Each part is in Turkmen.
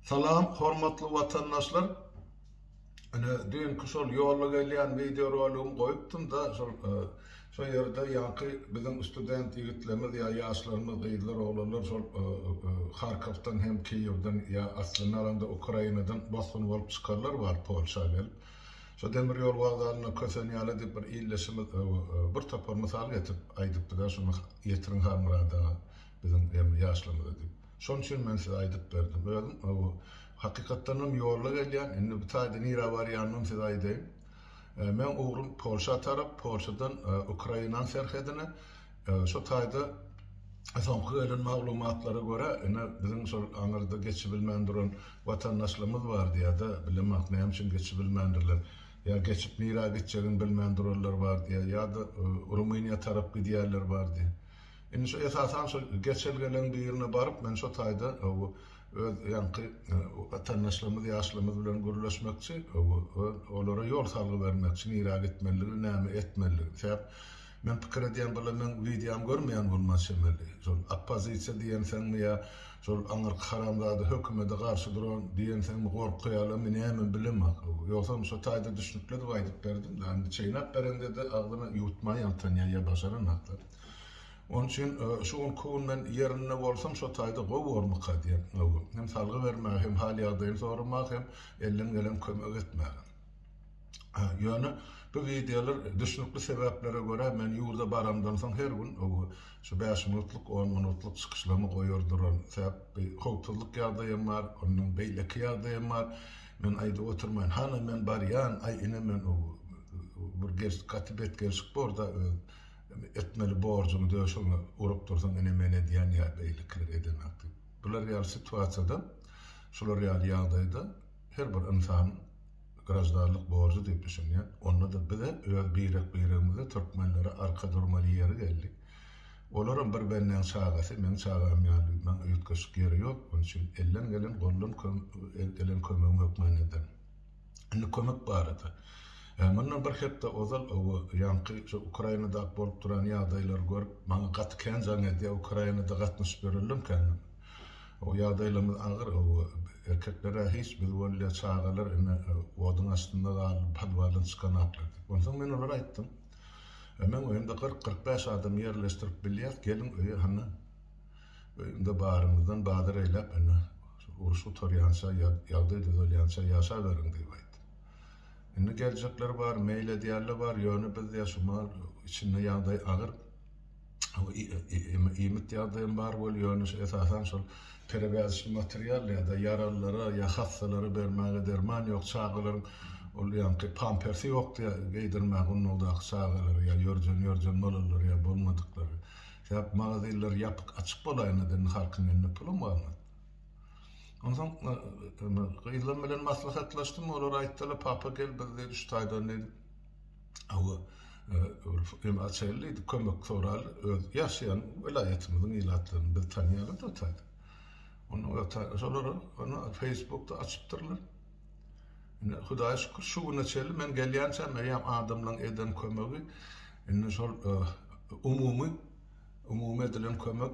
Salam hormatly watandaşlar. Ine düýnki şol ýolda gelýän wideo roligimi goýupdym-da, şol şo ýerde ýaňky biziň student ýigitlerimiz ýa ýaşlarymyz, gyzlar, oglanlar şol Harkowdan hem Kiýewden ýa aslynda alanda Ukrainadan bosgun bolup çykanlar bar Polşa gelip. Şo demir ýol wokzalynda kösen ýaly diýip bir ildeşimiz bir topar mysal getirip aýdypdy-da, şuny ýetiriň Halmyrat aga biziň hem ýaşlarymyza diýip. Şonuň üçin men size aýdyp berdim. Özüm hakykatdanam ýolda gelýän, indi bu taýda nirä barýanymam size aýdaýyn. Meň ugrum Polşa tarap, Polşadan Ukrainanyň serhedine. Şo taýda soňky gelen maglumatlara görä, ine biziň şol aňyrda geçibilmän duran watandaşlarymyz bar diýýär-de, bilemok näme üçin geçibilmändirler. Ýa geçip nirä gitjegini bilmän duranlar bar diýýär, ýa-da Rumyniýa tarap gidýänler bar diýýär. Indi şu esasan şu geçelgeleň birine baryp men şo taýda öz ýaňky watandaşlarymyz ýaşlarymyz bilen gürleşmekçi olara ýol salgy bermekçi nirä gitmelidigini näme etmelidigini sebäp men pikir edýän bular meň wideomy görmeýän bolmaly çemeli şol oppozisiýa diýenseňmi ýa şol aňyrky haramzada hökümede garşy duran diýenseňmi gorkýarlarmy näme bilemok ýogsam şo taýda düşnükli edip aýdyp berdim indi çeýnäp bereňde-de agzyna ýuwutman ýaltanýar ýa başaranaklar. Onuň üçin şu günki gün men ýerinde bolsam şo taýda gowy bormyka diýen öwgüm. Hem salgy bermäge, hem hal-ýagdaýyny soramaga, hem elden gelen kömegi etmäge. Ýöne bu wideolar düşnükli sebäplere görä men ýurda baramdan soň her gün şu bäş minutlyk, on minutlyk çykyşlarymy goýar duran. Sebäp howpsuzlyk ýagdaýam bar, ondan beýleki ýagdaýam bar. Men aýdyp oturmaýyn. Hana men barýan, aý ine men bir gaty bet gelşik borda öz Etmeli borjuňy döşüňe urup dursaň ine men edýän ýa beýlekiler edenok diýip. Bular ýaly situasiýada, şular ýaly ýagdaýda her bir ynsanyň graždanlyk borjy diýip düşünýän. Onda-da bize öz birek-biregimize türkmenlere arka durmaly ýeri geldi. Olaram bir bendäň çagasy, meň çagam ýaly, meň üýtgeşik ýeri ýok. Onuň üçin elden gelen, goldan gelen kömegimi hökman ederin. Indi kömek barada. Mundan bir hepde ozal oba ýaňky şu Ukrainadaky bolup duran ýagdaýlary görüp, maňa gaty kän jaň edýär, Ukrainada gatnaşyp ýörenlerem kän. O ýagdaýlarymyz agyr, oba erkekler-ä hiç, biz bolýa çagalar ine oduň astynda galdy, podwaldan çykanaklar diýip. Onsoň men olara aýtdym. Meň öýümde 40-45 adam ýerleşdirip bilýäs, geliň öýe hany. Öýümde barymyzdan bazar eýläp ine Uruş gutarýança, ýagdaý düzelýänçä ýaşaberiň diýip aýtdy. Indi geljekler bar, meýil edýänler bar, ýöne biz diýýär şu mal içinde ýagdaý agyr. Iýmit ýagdaýam bar weli, ýöne şu esasan şol perebäzişli material ýa-da ýaralylara ýa hassalara bermäge derman ýok, çagalaryň ol ýaňky pampersi ýok diýýär geýdirmäge gundagdaky çagalara ýa ýörjen-ýörjen bolanlar ýa bolmadyklary. Sebäp magazinler ýapyk açyk bolaýanda indi halkyň elinde pulam galmady. Onsoň gyzlarym bilen maslahatlaşdym, olar aýtdylar, papa gel biz diýdi, şu taýdan diýdi. Hawa, hem açaýly diýdi, kömek soraly, öz ýaşaýan welaýatymyzyň ilatlaryny biz tanýarys o taýda. Onu şolar onu Facebookda açypdyrlar. Indi Hudaýa şükür şu güne çenli men gelýänçäm eýýäm adamlaryň eden kömegi indi şol umumy umumy edilen kömek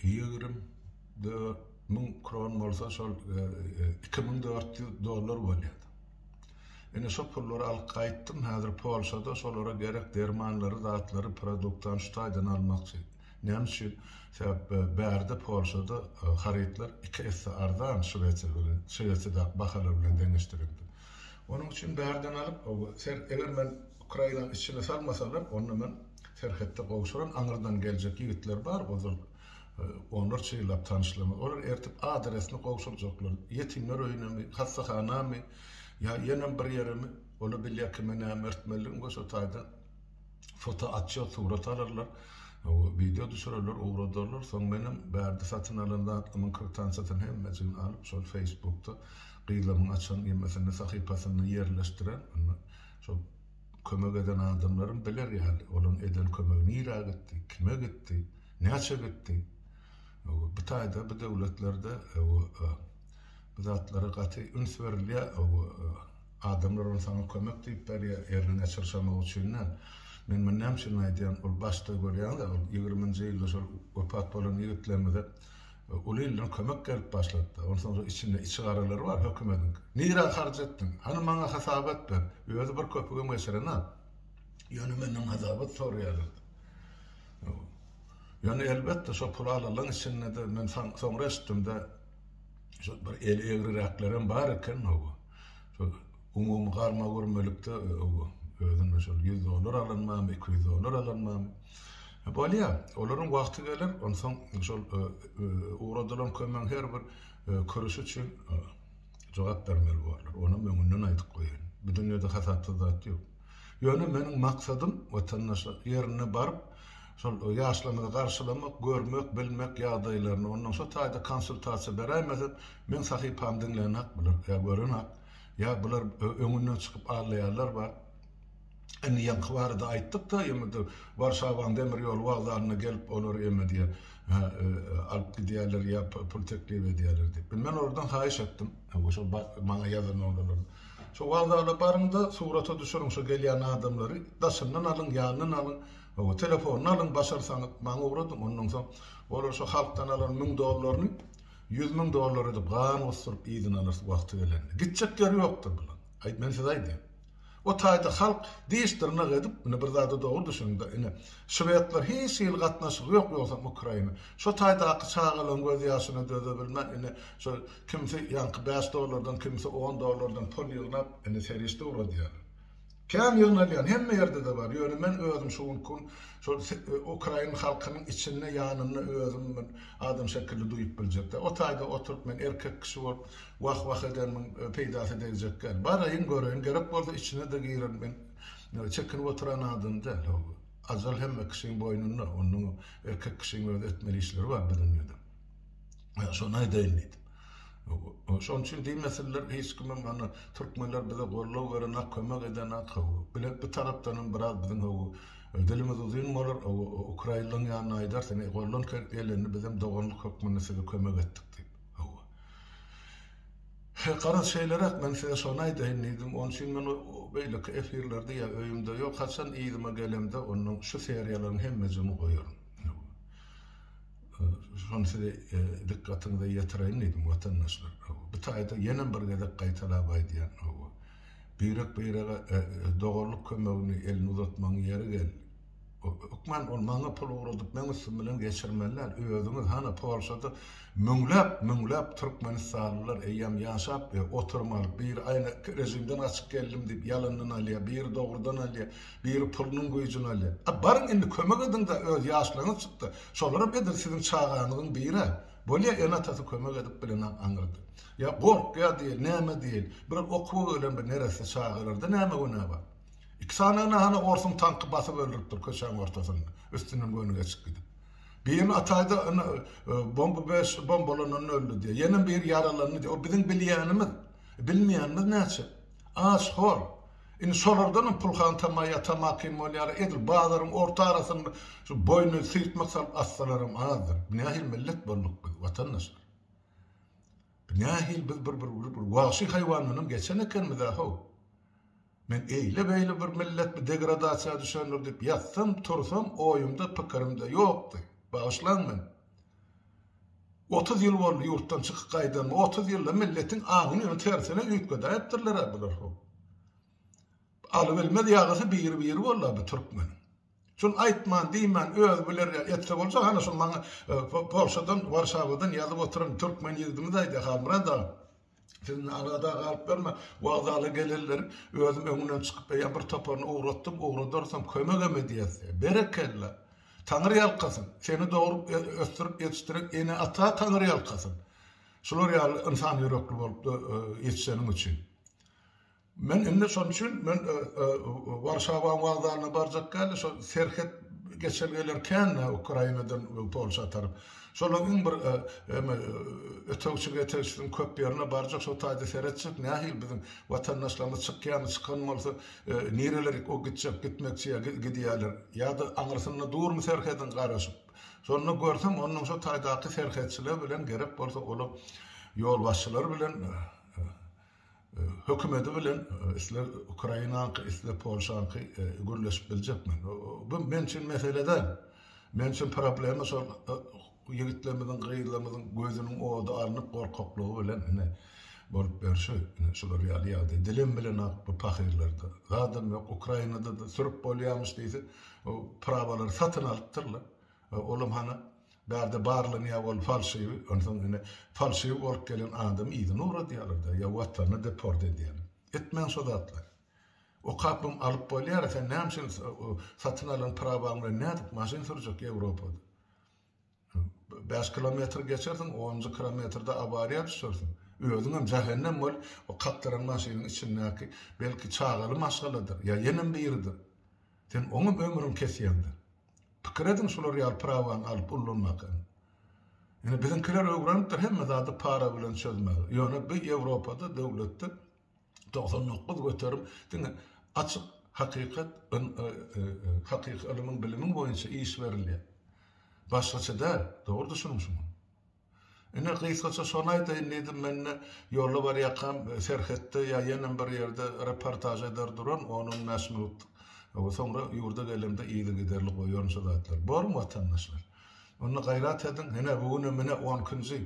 24 müň kron bolsa şol 2400 dollar bolýar. Indi şo pullary alyp gaýtdym. Häzir Polşada şolara gerek dermanlary, zatlary, produktany şu taýdan almakçy. Näme üçin? Sebäp bärde Polşada harytlar iki esse arzan Şwesiýa bilen, Şwesiýadaky bahalar bilen deňeşdireňde. Onuň üçin bärden alyp, eger men Ukrainanyň içine salmasalar, onda men serhetde gowşuran aňyrdan geljek ýigitler bar, ozal onlarça ýyllap tanyşlarymyz. Olar ertip adresini gowşurjaklar. Ýetimler öýünemi, hassahanamy ýa ýenem bir ýeremi, olar bilýär kime näme ertmelidigini we şo taýda foto atýot, surat alarlar, wideo düşürerler, ugradarlar. Soň menem bärde satyn alan zatlarymyň kwitansiýasyny hemmejigini alyp, şol Facebookda gyzlarymyň açan ýemesinde, sahypasynda ýerleşdiren. Onda şol kömek eden adamlarym biler ýaly, olaryň eden kömegi nirä gitdi, kime gitdi, näçe gitdi. Bu taýda, bu döwletlerde bu zatlara gaty üns berilýär. Adamlar ony saňa kömek diýip berýär, erniňe çyrşamak üçin däl. Men muny näme üçin aýdýan, ol başda görýäňiz-ä, ol ýigriminji ýylda şol wepat bolan ýigitlerimize. Uly ilden kömek gelip başlady-da. Onsoň şo içinde içigaralary bar hökümediň. Nirä harç etdiň? Hany maňa hasabat ber. Özi bir köpügem geçirenok. Ýöne menden hasabat soraýarlar. Ýöne elbetde şo pul alanlaryň içinde-de men soňra eşitdim-de şo bir eli egriräklerem bar eken hawa. Şo umumy garma görmelikde hawa özünde şol 100 dollar alan barmy, 200 dollar alan barmy? Bolýar. Olaryň wagty geler, onsoň şol ugradylan kömegiň her bir kürüşi üçin jogap bermeli borlar. Onam öňünden aýdyp goýaýyn. Bu dünýede hasapsyz zat ýok. Ýöne meniň maksadym watandaşlar ýerine baryp, şol ýaşlarymyzy garşylamak, görmek, bilmek ýagdaýlaryny, ondan şo taýda konsultasiýa beräýmesem, meň sahypamy diňlänok bular, ýa görenok, ýa bular öňünden çykyp aldaýanlar bar. Indi ýaňky barada aýtdyk-da, ýa-da Warşawanyň demir ýol wokzalyna gelip olary eme diýýär, alyp gidýärler ýa pul teklip edýärler diýip. Men olardan haýyş etdim, şol maňa ýazan oglanlardan. Şo wokzala baryň-da, surata düşüriň şo gelýän adamlary, daşyndan alyň, ýanyndan alyň, telefonyny alyň, başarsaňyz maňa ugradyň. Ondan soň olar şo halkdan alan 1000 dollaryny 100 müň dollar edip gan gusduryp yzyna alarys wagty gelende. Gitjek ýeri ýokdur bulaň. Aýt, men size aýdýan. O taýda halk diş-dyrnak edip, ine bir zada dogry düşüniň-de, ine, şwedler hiç hili gatnaşygy ýok ýogsam Ukraina. Şo taýdaky çagalaryň göz ýaşyna döze bilmän, ine, şo kimsi ýaňky bäş dollardan, kimsi on dollardan pul ýygnap, ine, serişde ugradýarlar. Kän ýygnalýan hemme ýerde-de bar, ýöne men özüm şu günki gün şol ukrain halkynyň içinde, ýanynda özüm bir adam şekilli duýup biljek däl. O taýda oturyp men erkek kişi bolup, Wah-wah edenimiň peýdasy degjek däl. Baraýyn, göreýin, gerek bolsa içine-de girerin. Men çekinip oturan adam däl. Hawa, ajal hemme kişiň boýnunda. Onnoň erkek kişiň öz etmeli işleri bar bu dünýede. Şony aýdaýyn diýdim. Şonuň üçin diýmesinler hiç kimem ana türkmenler bize goldaw berenak, kömek edenak. Hawa, bile bir tarapdanam biraz biziň hawa dilimiz uzyn bolar. Hawa, ukrainlaryň ýanyna aýdarys, ine goldan gelende bizem doganlyk hökmünde size kömek etdik diýip. Hawa. Garaz şeýleräk men size şony aýdaýyn diýdim. Onuň üçin men beýleki efirlerde ýa öýümde ýok. Haçan yzyma gelemde ondan şu seriýalaryň hemmejigini goýaryn. Şony size e, dykgatyňyza ýetireýin diýdim watandaşlar. Bu taýda ýene bir gezek gaýtalap aýdýan. Birek-birege e, e, doganlyk kömegini elini uzatmagyň ýeri geldi. Hökman ol maňa pul ugradyp meň üstüm bilen geçirmeli däl. Özüňiz hana Polşada müňläp müňläp türkmenistanlylar eýýäm ýaşap we oturum alyp biri aýna režimden gaçyp geldim diýip ýalandan alýar, biri dogrudan alýar, biri pulunyň güýjüni alýar. A baryň indi kömek ediňdä öz ýaşlaryňyz çykdy. Şolaram edil siziň çagaňyzyň birä. Bolýa ene-atasy kömek edip bilenak aňyrda. Ýa gorkýa diýeli näme diýeli. Bir okuwa gelen bir neresse çagalarda näme günä bar. Iki sanyny hany orsuň tanky basyp öldüripdir köçäň ortasynda, üstünden göni geçip gidip. Birini ataýda ine bomba beş bombalananda öldi diýýär. Ýene biri ýaralandy diýýär. O biziň bilýänimiz. Bilmeýänimiz näçe? Aç, hor. Indi şolardanam pulhan tama ýa tamakin bolýar. Edil bazaryň orta arasynda şu boýnuny syýtmak salyp atsalaram azdyr. Nähili millet bolduk biz, watandaşlar? Nähili biz bir bir bir wagşy haýwandanam geçen ekenimiz-ä how. Men eýle-beýle bir millet bu degradasiýa düşendir diýip ýatsam, tursam oýumda, pikirimde ýokdy. Bagyşlaň meni. 30 ýyl boldy ýurtdan çykyp gaýdanyma. 30 ýylda milletiň aňyny ýöne tersine üýtgedäýipdirler-ä bular how. Alybilmez ýagysy biri-biri boldy-a bu türkmeniň. Şuny aýtman, diýmän özi biler ýa etse boljak. Hany şul maňa Polşadan, Warşawadan ýazyp oturan türkmen ýigidimiz aýdýar, Halmyrat aga. Siz indi alada galyp berme, wokzala gelenleri özüm öňünden çykyp eýýäm bir toparyny ugratdym, ugradarsam kömegem edýäs diýýär. Berekella! Taňry ýalkasyn! Seni dogrup, ösdürip ýetişdiren ene-ata Taňry ýalkasyn! Şular ýaly ynsan ýürekli bolup ýetişeniň üçin. Men indi şonuň üçin men Warşawaň wokzalyna barjak däl-de, şol serhet geçelgeleri kän-dä Ukrainadan Polşa tarap. Şolaryň iň bir eme ötegçi-getegçisiniň köp ýerine barjak, şo taýda seretjek, nähili biziň watandaşlarymyz çykýarmy, çykan bolsa nirelerik o gitjek, gitmekçi ýa gidýärler, ýa-da aňyrsynda durmy serhediň garaşyp. Şonda görsem, onnoň şo taýdaky serhetçiler bilen gerek bolsa olar ýolbaşçylar bilen Hökümeti bilen isle Ukrainaňky, isle Polşaňky gürleşip biljek men. Bu men üçin mesele däl. Men üçin problema şol. ýigitlerimiziň, gyzlarymyzyň gözüniň ody alnyp gorkaklygy bilen ine bolup berşi ine şular ýaly ýagdaý. Dilem bilenok bu pahyrlarda. Zadam ýok. Ukrainada-da sürüp bolýarmyş diýse, o prawalary satyn alypdyrlar. Olam hany bärde barlanýar ol falşiwi. Onsoň ine falşiwi bolup gelen adamy yzyna ugradýarlar-da ýa watanyna deport edýärler. Etmäň şo zatlary. Okapam alyp bolýar, sen näme üçin satyn alan prawaň bilen nädip maşyn sürjek Ýewropada? 5 kilometr geçersiň, 10-njy kilometrde awariýa düşersiň. Özüňem jähennem bol, o kakdyran maşynyň içindäki belki çagaly maşgaladyr, ýa ýenem biridir. Sen oňam ömrüňi kesýäňdir. Pikir ediň şular ýaly prawany alyp ullanmaka. Ine biziňkiler öwrenipdir hemme zady para bilen çözmegi. Ýöne bu Ýewropada döwletde 99% diňe açyk hakykat hakyky ylymyň bilimiň boýunça iş berilýär. Başgaça däl. Dogry düşüniň şuňa. Ine gysgaça şony aýdaýyn diýdim mende ýolda barýarkam serhetde ýa ýenem bir ýerde reportaž eder duran on-on bäş minut soňra ýurda gelemde yzygiderli goýaryn şu zatlary. Bormy watandaşlar? Onda gaýrat ediň. Ine bu günem ine on ikinji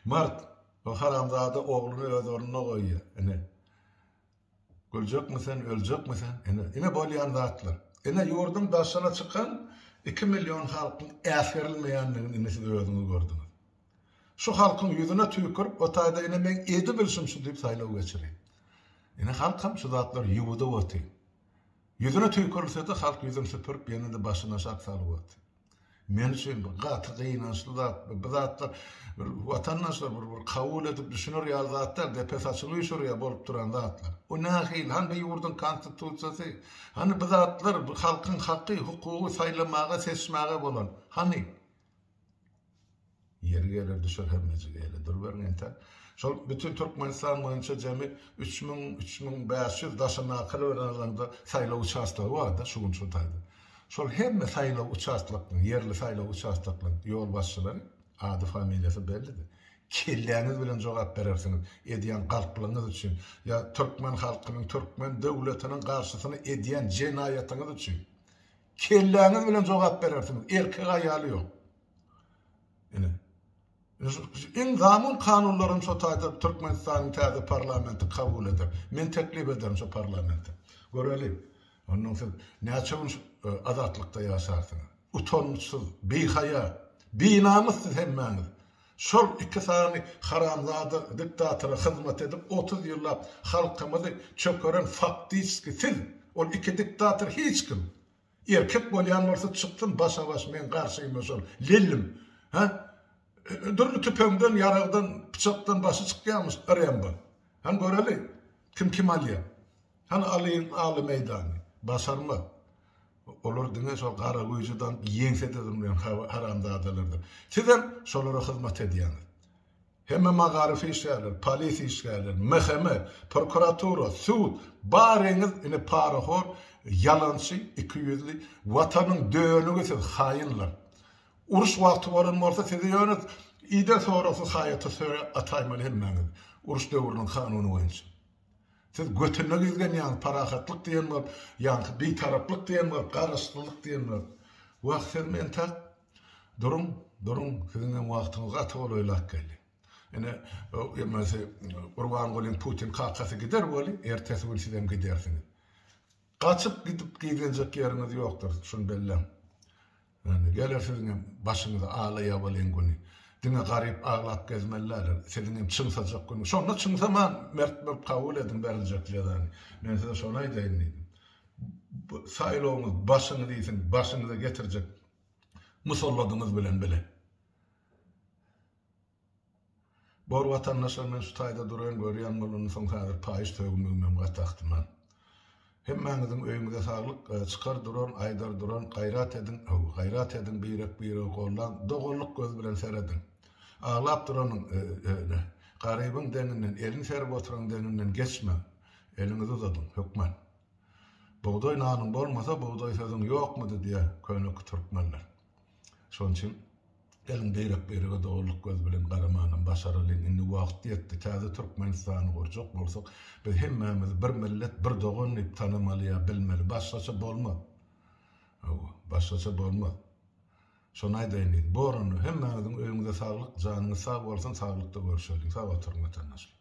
mart. O haramzada ogluny öz ornuna goýýar. Ine. Güljekmi sen, öljekmi sen? Ine, ine bolýan zatlar. Ine ýurduň daşyna çykan 2 million halkyň äsgerilmeýändigini indi siz özüňiz gördüňiz. Şu halkyň ýüzüne tüýkürip, o taýda ine meň edibilşim şu diýip saýlaw geçirýär. Ine halkam şu zatlary ýuwudyp otyr. Ýüzüne tüýkürilse-de halk ýüzüni süpürip ýene-de başyny aşak salyp otyr. Men üçin bu gaty gynançly zat. Bu zatlar bir watandaşlar bir bir kabul edip düşüner ýaly zat däl. Depe saçyňy üýşürýär bolup duran zatlar. O nähili? Hany bu ýurduň konstitusiýasy? Hany bu zatlar bu halkyň haky, hukugy saýlamaga, seçmäge bolan? Hany? Ýeri geler düşer hemmejik ele duruberiň entäk. Şol bütin Türkmenistan boýunça jemi 3000, 3500 daşyndakylar bilen alanda saýlaw uçastogy bar-da şu gün şu taýda. Şol hemme saýlaw uçastlaklaryň, ýerli saýlaw uçastoklaryň ýolbaşçylary ady familiýasy bellidi. Kelläňiz bilen jogap berersiňiz edýän galplygyňyz üçin ýa türkmen halkynyň, türkmen döwletiniň garşysyna edýän jenaýatyňyz üçin. Kelläňiz bilen jogap berersiňiz, erkek aýaly ýok. Ine. Iň zamun kanunlaryny şo taýda Türkmenistanyň täze parlamenti kabul eder. Men teklip ederin şo parlamente. Göreli. Ondan siz näçe gün e, azatlykda ýaşarsyňyz? Utançsyz, bihaýa, binamys siz hemmäňiz. Şol iki sany haramzada diktatora hyzmat edip 30 ýyllap halkymyzy çökeren faktiçki siz. Ol iki diktator hiç kim. Erkek bolýan bolsa çyksyn başa baş meň garşyma şol lellim. Hä? Dürli tüpeňden, ýaragdan, pyçakdan başy çykýarmyş Rembo. Hany göreli, kim kim alýar. Hany alyň aly meýdany. Başarmaz. Olar diňe şol gara güýji danyp ýeňsede durmaýan haramzadalardyr. Sizem şolara hyzmat edýäňiz. Hemme magaryf işgärleri, polis işgärleri, MHM, prokuratura, sud, baryňyz ine parahor, ýalançy, ikiýüzli, watanyň dönügi siz haýynlar. Uruş wagty bolan bolsa sizi ýöne ideg soragsyz haýata söre ataýmaly hemmäňizi. Uruş döwrüniň kanuny boýunça. Siz götüne gizlenýäňiz parahatlyk diýen bolup, ýaňky bitaraplyk diýen bolup, garaşsyzlyk diýen bolup. Wah siz entäk Duruň, duruň, siziň hem wagtyňyz gaty golaýlap geldi. Ine, emmesi Gurbangulyň Putin kakasy gider weli, ertesi gün sizem gidersiňiz. Gaçyp gidip gizlenjek ýeriňiz ýokdur, şuny belläň. Ýöne geler siziň hem başyňyza ala ýabalyň güni. Diňe garyp aglap gezmeli däldir, siziň hem çyňsajak günüňiz. Şonda çyňsaman mert bolup kabul ediň beriljek jezany. Men size şony aýdaýyn diýdim. Bu saýlawyňyz başyňyzy iýsin, başyňyza getirjek musalladyňyz bilen bile. Bor watandaşlar men şu taýda duraýyn görýän bolany soň häzir paýyş sögünmegimem gaty ahtimal. Hemmäňiziň öýüňize saglyk çykar duran aýdar duran gaýrat ediň haw gaýrat ediň birek biregi gollaň doganlyk göz bilen serediň. Aglap duranyň garybyň deňinden elini serip oturan deňinden geçmäň eliňizi uzadyň hökman. Bugdaý nanyň bolmasa bugdaý sözüň ýokmydy diýýär köneki türkmenler. Şonuň üçin geliň birek-birege doganlyk göz bilen garamanam başaralyň. Indi wagt ýetdi. Täze Türkmenistany gurjak bolsak biz hemmämiz bir millet, bir dogan diýip tanamaly ýa bilmeli. Başgaça bolmaz. Hawa, başgaça bolmaz. Şony aýdaýyn diýdim. Bor onda, hemmäňiziň öýüňize saglyk, janyňyz sag bolsun, saglykda görüşeliň. Sag oturyň watandaşlar.